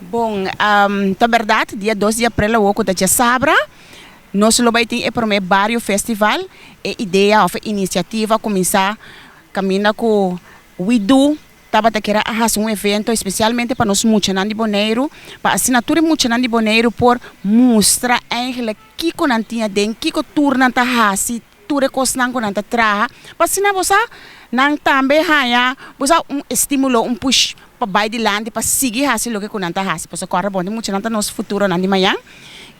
Bon, ta bèrdat, dia 2 di aprel awor ku ta djasabra, nos lo bai tin e promé Bario Festival. E idea òf e inisiativa a kuminsá kaminda ku WeDo tabata kere a hasi un evento espesialmente pa nos muchanan di Boneiru, pa asina tur e muchanan di Boneiru por mustra eigenlijk kiko nan tin aden, kiko tur nan ta hasi, tur e kosnan ku nan ta traha, pa asina bo sa nan tambe haña bo sa un estímulo, un push pa bai dilanti, pa sigui hasi loke ku nan ta hasi. Pasobra kòrda bon, e muchanan ta nos futuronan di mañan.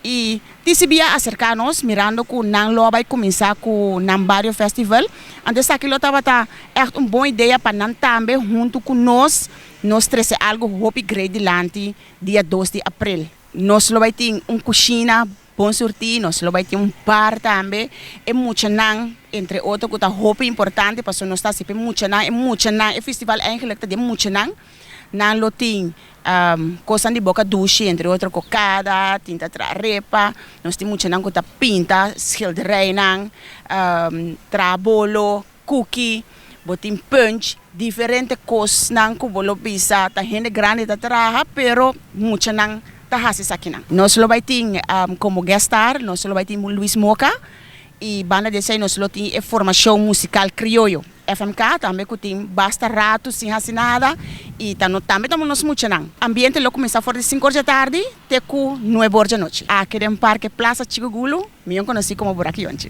I TCB a aserká nos mirando ku nan lo a bai kuminsá ku nan Bario Festival. Anto esaki lo tabata ègt un bon idea pa nan tambe huntu ku nos, nos trese algu hopi great dilanti dia 2 di aprel. Nos lo bai tin un kushina bon surtí, nos lo bai tin un bar tambe. E muchanan, entre otro, ku ta hopi importante pasobra nos ta hasi pa e muchanan, e muchanan, e festival eigenlijk ta di e muchanan. Nan lo tin kosnan di boka dushi, entre otro kokada, tin ta traha repa, nos tin muchanan ku ta pinta schilderijnan, traha bolo, kuki, bo tin punch, diferente kosnan ku bo lo bisa ta hende grandi ta traha, pero muchanan ta hasi esakinan. Nos lo bai tin komo guest star, nos lo bai tin Luis Moca i banda di esei nos lo tin e formashon musikal krioyo. FMK tambe ku tin basta ratu sin hasi nada i ta no tambe ta nos muchanan. Ambiente lo kuminsá for di 5 or dje tardi te ku 9 or dje nochi. Aki den Parke Plaza Chico Gulu, mihó konosí komo Buraki Yonchi.